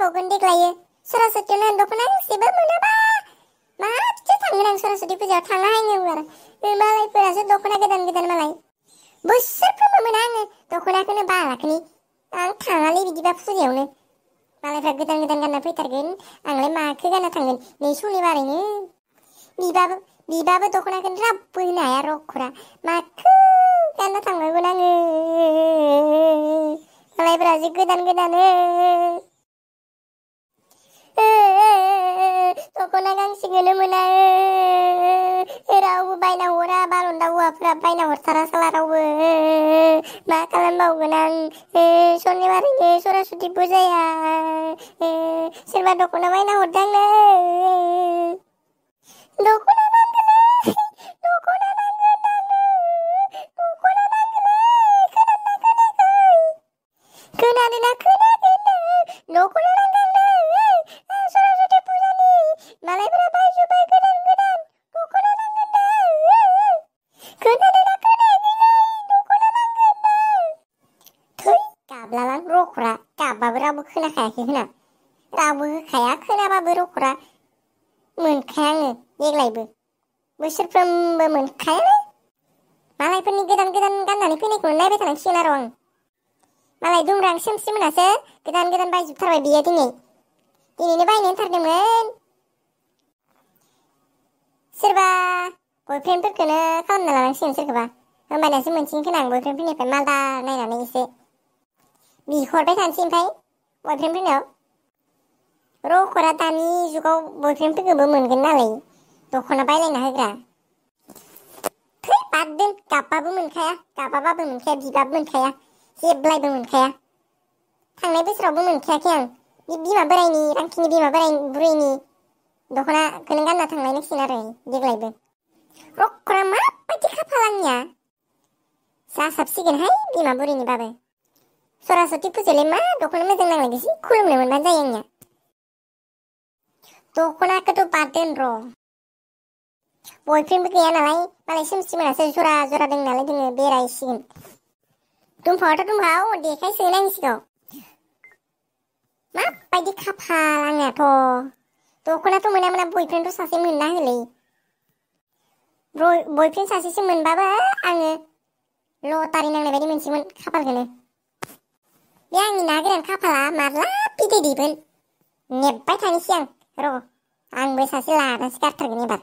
फैबावगोन देग्लायो सरासतियावनो दख'ना गांसेबो मोनाबा माथो थांगोन आं सरस्वती फुजायाव थाङा आङो आरो मालायफोरासो दख'ना गोदान गोदान मालाय बोसोरफ्रोमबो मोना आङो दख'नाखौनो बालाखैनि आं थाङालै बिदिबा फुजायावनो मालायफ्रा गोदान गोदान गानना फैथारगोन आंलाय माखौ गानना थांगोन नै सनिबारैनो बिबाबो दख'नाखौनो रावबो होनो हाया रखरा माखौ गानना थांनांगोन आङो मालायफ्रासो गोदान गोदान दख'ना गांसेखौनो मोना रावबो बायना हरा बालन्दा हौवाफोरा बायना हरथारा साला रावबो मा खालामबावगोन आं सनिबारैनो सरासति फुजाया सोरबा दख'ना बायना हरदों आंनो दख'ना नांगोन दख'ना खोनादोंना खोनायाखै दख'ना नांगोन सरस्वती फुजानि मालायफोरा बायजोब्बाय गोदान गोदान दख'ना नांगोन खोनादोंना खोनायाखै दख'ना नांगोन थै गाब्लालां रखरा गाबबाबो रावबो खोनाखायाखै होना रावबो होखाया खोनाबाबो रखरा मोनखाया आङो देग्लायबो बोसोरफ्रोमबो मोनखायानो मालायफोरनि गोदान गोदान गाननानै फैनायखौनो नायबाय थानांसिगोन आरो आं मालाय दुमब्रां सोमसि मोनासो गोदान गोदान बायजोबथारबाय बियो दिनैनो बायनो होनथारदोंमोन सोरबा बयफ्रेन्डफोरखौनो खालामना लानांसिगोन सोरखौबा होमबानियासो मोनसिगोन खोना आं बयफ्रेन्डफोरनिफ्राय मालदा नायनानै एसे बिहरबाय थानोसै ओमफ्राय बयफ्रेन्डफोरनियाव रखरा दानि जुगाव बयफ्रेन्डफोरखौबो मोनगोन नालाय दख'ना बायलायना होग्रा थै बाददों गाबबाबो मोनखाया गाबाबाबो मोनखाया बिबाबो मोनखाया जेब्लायबो मोनखाया थांनाय बोसोरावबो मोनखायाखै आं बे बिमा बोरायनि रांखिनि बिमा बोराय बुरैनि दख'नाखौनो गानना थांनायनांसिगोन आरो देग्लायबो रखरा माबायदि खाफाल आंनिया जासाबसिगोनहाय बिमा बुरैनिबाबो सरासति फुजायावलाय मा दख'ना मोजां नांलायगोसै खुलुमनो मोनबानो जायो आंनिया दख'नाखौथ' बाददोन र' बयफ्रेन्डबो गैया नालाय मालाय सोमसि मोनासो जरा जरा दं नालाय जोङो बेरायसिगोन दुमफावाथ' दुमफाव देखायसो नांसिगौ माबायदि खाफाल आंनियाथ' दख'नाथ' मोना मोना बयफ्रेन्डथ' सासे मोनना होलै बयफ्रेन्ड सासेसो मोनबाबो आङो लटारि नांनाय बायदि मोनसिगोन खाफालखौनो बे आंनि ना गोरान खाफाला माब्ला बिदै दैगोन नेबाय थानोसै आं र' आंबो सासे लानासो गारथारगोन एबार